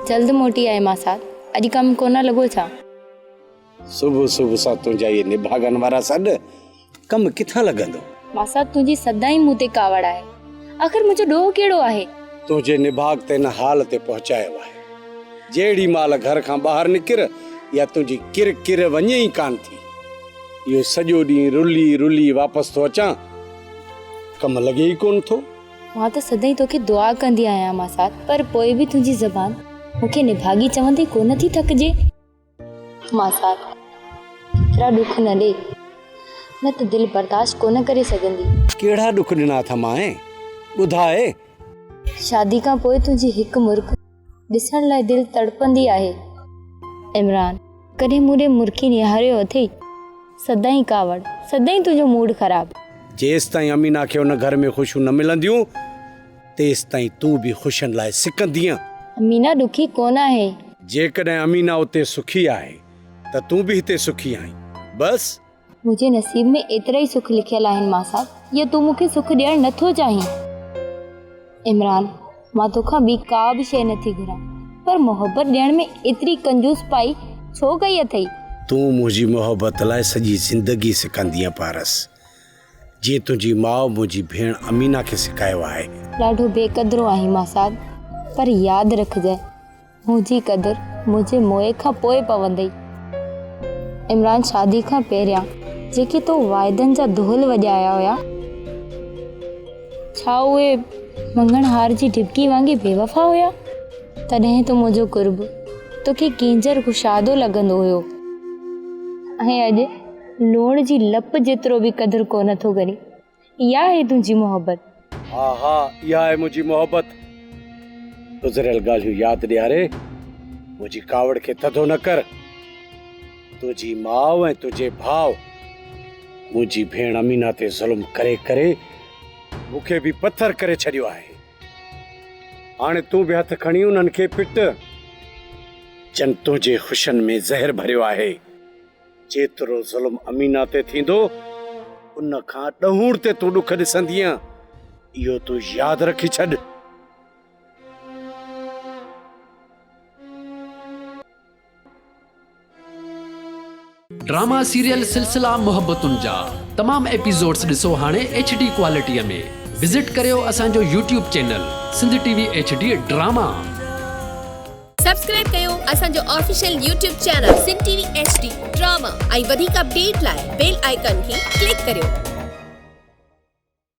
جلد موٽي آء ماسات، اڄ ڪم ڪونه لڳو ڇا؟ صبح صبح سان تنهنجا اهي نڀاڳن وارا سڏ، ڪم ڪٿان لڳندو؟ ماسات تنهنجي سدائين مون تي ڪاوڙ آهي، آخر منهنجو ڏوهه ڪهڙو آهي؟ تنهنجي نڀاڳ ته هن حال تي پهچايو آهي. جهڙي مهل گهر کان ٻاهر نڪر يا تنهنجي ڪر ڪر وڃي ئي ڪانه ٿي. اهو سڄو ڏينهن رلي رلي واپس ٿو اچان، ڪم لڳي ئي ڪونه ٿو. مان ته سدائين توکي دعا ڪندي آهيان ماسات، پر پوء به تنهنجي زبان مون کي نڀاڳي چوندي ڪونه ٿي ٿڪجي. ماسات، ايترا ڏک نه ڏي، نه ته دل برداشت ڪونه ڪري سگهندي. ڪهڙا ڏک ڏنا اٿمانء، ٻڌاء. شادي کان پوء تنهنجي هڪ مرڪ ڏسڻ لاء دل تڙپندي آهي. عمران، ڪڏهن مون ڏي مرڪي نهاريو اٿئي؟ سدائين ڪاوڙ، سدائين تنهنجو موڊ خراب. جيستائين امينا کي ان گهر ۾ خوشيون نه ملنديون، تيستائين تون به خوشين لاء سڪندينء. امينا ڏکي ڪونه آهي. جيڪڏهن امينا اتي سکي آهي ته تون به هتي سکي آهين. بس! منهنجي نصيب ۾ ايترا ئي سک لکيل آهن ماسات يا تون مون کي سک ڏيڻ نه ٿو چاهين؟ عمران، مان توکان ٻي ڪا به شيء نه ٿي گهران پر محبت ڏيڻ ۾ ايتري ڪنجوس پائي ڇو ڪئي اٿئي؟ تون منهنجي محبت لاء سڄي زندگي سڪندينء پارس، جيئن تنهنجي ماء منهنجي ڀيڻ امينا کي سڪايو آهي. ڏاڍو بي قدرو آهين ماسات، پر ياد رکجانء منهنجي قدر منهنجي موئي کان پوء پوندئي. عمران شادي کان پهريان جيڪي تو واعدن جا دهل وڄايا هيا، ڇا اهي مڱڻهار جي ڍٻڪي وانگي بيوفا هيا؟ تڏهن ته منهنجو قرب توکي ڪينجهر ڪشادو لڳندو هيو ۽ اڄ لوڻ جي لپ جيترو به قدر ڪونه ٿو ڪرين. اها آهي تنهنجي محبت. ها ها اها آهي منهنجي محبت. گذريل ڳالهيون ياد ڏياري منهنجي ڪاوڙ کي ٿڌو نه ڪر. تنهنجي ماء ۽ تنهنجي ڀاء منهنجي ڀيڻ امينا تي ظلم ڪري ڪري مون کي به پٿر ڪري ڇڏيو آهي. هاڻي تون به هٿ کڻي انهن کي پٽ جن تنهنجي خوشين ۾ زهر ڀريو آهي. جيترو ظلم امينا تي ٿيندو، ان کان ڏهوڻ تي تون ڏک ڏسندينء، اهو تون ياد رکي ڇڏ. ڊراما سيريل سلسلا محبتن جا تمام ايپيسوڊس ڏسو هاڻي ايڇ ڊي ڪوالٽي ۾ وزٽ ڪريو اسان جو YouTube channel Sindh T V H D drama. Subscribe ڪيو اسان جو official YouTube channel Sindh T V H D drama ۽ وڌيڪ اپڊيٽ لاء بيل آئيڪان کي ڪلڪ ڪريو.